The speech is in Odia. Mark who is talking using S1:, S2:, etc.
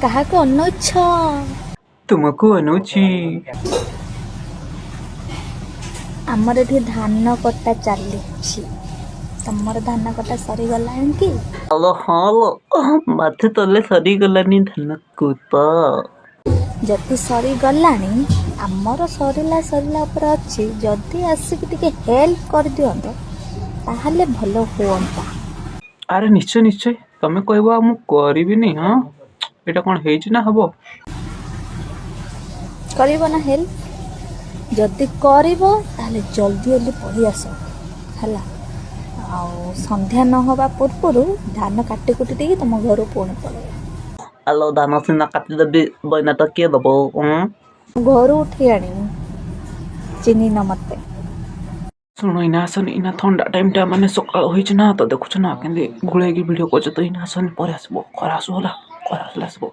S1: କାହାକୁ ଅନଉଛ?
S2: ତୁମକୁ ଅନଉଛି।
S1: ଆମର ଏଠି ଧାନ କଟା ଚାଲିଛି। ତମର ଧାନ କଟା ସରିଗଲାଣି କି?
S2: ଆଲୋ ହଁ ଲୋ, ମାଥେ ତଲେ ସରିଗଲାନି ଧାନ କୁତ।
S1: ଯଦି ସରିଗଲାଣି, ଆମର ସରିଲା ସରିଲା ଉପରେ ଅଛି। ଯଦି ଆସିକି ଟିକେ ହେଲ୍ପ କରିଦିଅନ୍ତ, ତାହେଲେ ଭଲ ହୁଅନ୍ତା।
S2: ଆରେ ନିଶ୍ଚୟ ନିଶ୍ଚୟ, ତମେ କହିବ ଆଉ ମୁଁ କରିବିନି? ହଁ, ଏଇଟା କ'ଣ ହେଇଛି ନା ହବ?
S1: କରିବ ନା ହେଲ୍ପ? ଯଦି କରିବ, ତାହେଲେ ଜଲ୍ଦି ଜଲ୍ଦି ପଳେଇ ଆସ, ହେଲା? ଆଉ ସନ୍ଧ୍ୟା ନ ହେବା ପୂର୍ବରୁ ଧାନ କାଟି କୁଟି ଦେଇକି ତମ ଘରୁ ପୁଣି ପଳେଇବ।
S2: ଆଲୋ, ଧାନ ସିନା କାଟିଦେବି, ବଇନାଟା କିଏ ଦବ?
S1: ଘରୁ ଉଠେଇ ଆଣିବୁ। ଚିହ୍ନିନ ମତେ?
S2: ଶୁଣ, ଏଇନା ଆସନି। ଏଇନା ଥଣ୍ଡା ଟାଇମ୍ଟା, ମାନେ ସକାଳ ହେଇଛି ନା, ତ ଦେଖୁଛ ନା କେମିତି ଘୋଳେଇକି ଭିଡ଼ିଓ କରୁଛ। ତ ଏଇନା ଆସନି, ପରେ ଆସିବ। ଖରା ଆସୁ, ହେଲା? ଖରା ଆସିଲେ ଆସିବ।